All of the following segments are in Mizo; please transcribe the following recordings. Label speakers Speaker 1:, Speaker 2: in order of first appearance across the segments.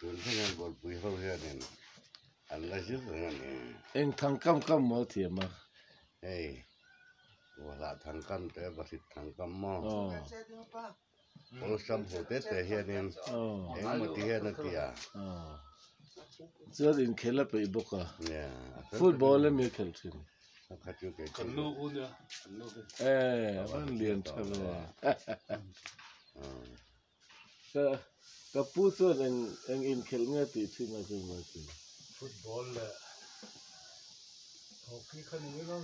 Speaker 1: Tun thleng hian Bualpui ho hianin an la zir reng a ni.
Speaker 2: Eng thang kam kam maw thiam a?
Speaker 1: Hei, Vahlah thang kam te, Vahrit thang kam maw? Awlsam ho te te hianin engemaw ti hian a ti a.
Speaker 2: Chuan inkhel a peih bawk a. Football emi a khel thin. Eh, a van lian tha ve. Ka ka pu chuan eng eng inkhelh nge tih thin a chuan mai thin.
Speaker 3: Football leh hockey kha ni mai lo.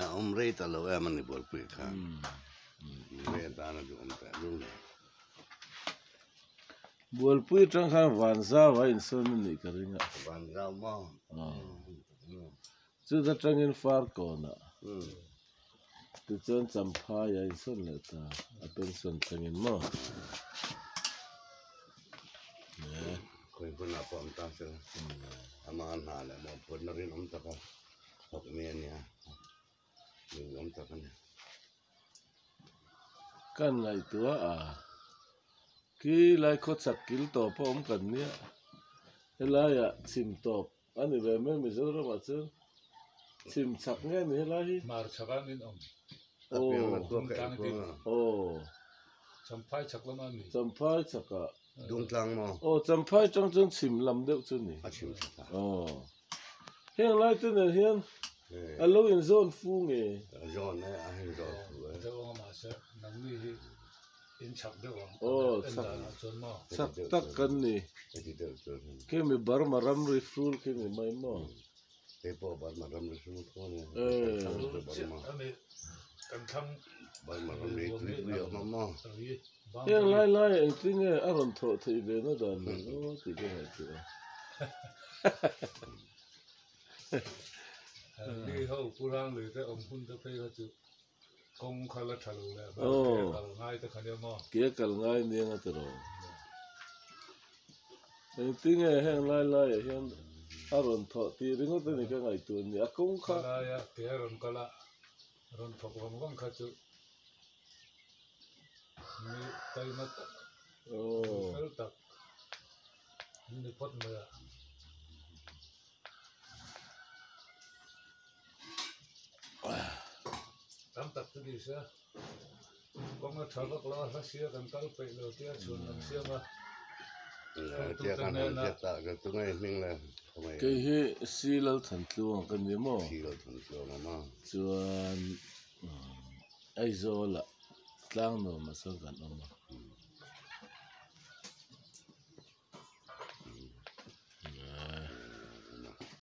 Speaker 1: A awm rei ta lo em a ni Bualpui kha. Rei atan a duh awm teh lul.
Speaker 2: Bualpui atang khan Vanzau a insawn a nih ka ring a.
Speaker 1: Vanzau maw?
Speaker 2: Chuta tangin Farkawnah tichuan Champhai a insawn leh ta a pension thlengin maw?
Speaker 1: Khawi hmunah pawh awm ta sela ama hna leh mawhphurhna rinawm taka thawk mi a nia, rinawm tak a ni.
Speaker 2: Kan ngaihtuah a, khi lai khawchhak kil tawp a awm kan nia, helaiah chhim tawp A ni ve mai Mizoramah chuan chhim chhak nge ni helai hi?
Speaker 3: Hmar chhak ah min awm.
Speaker 2: Aw.
Speaker 3: Champhai chhak lamah a ni.
Speaker 2: Champhai chhak ah.
Speaker 1: Dungtlang maw?
Speaker 2: Aw Champhai tang chuan chhim lam deuh chu ni.
Speaker 1: A chhim chhak ah.
Speaker 2: Aw. Heng lai te nen hian a lo in zawn fu nge?
Speaker 1: Zawn e, a in zawn fu e.
Speaker 3: Deuh ang a mahse nangni hi In chak deuh ang.
Speaker 2: Aw chak chak tak kan ni. Khi mi Burma ramri hrul khi ni mai maw.
Speaker 1: Kei pawh Burma ramri hrul tho a ni. Burma ramri tuipui a awm a maw.
Speaker 2: Heng lai lai ah engtin nge a rawn thawh theih ve na dan ni aw tih ka ngaihtuah a.
Speaker 3: Ni ho Pu Ranglui te awm hun te phei kha chu Kawng kha la tha lo leh ber ke a kal ngai te kha nia maw?
Speaker 2: Ke a kal ngai nia nga tiraw? Engtinge heng lai laiah hian a rawn thawh tih ringawt a ni ka ngaihtuah ni. A kawng kha.
Speaker 3: Khalaia ke a rawn kal a, rawn thawk vang vang kha chu mi taima tak, mi fel tak an ni phawt mai a. Tam tak chu ni se kawng a tha vak lo a hla sia kan kal peih lo tia chhun lam siam a hotute hnena
Speaker 2: Kei hi Si Lalthantluang ka ni maw? Chuan Aizawlah Tlangnuamah sawn kan awm a.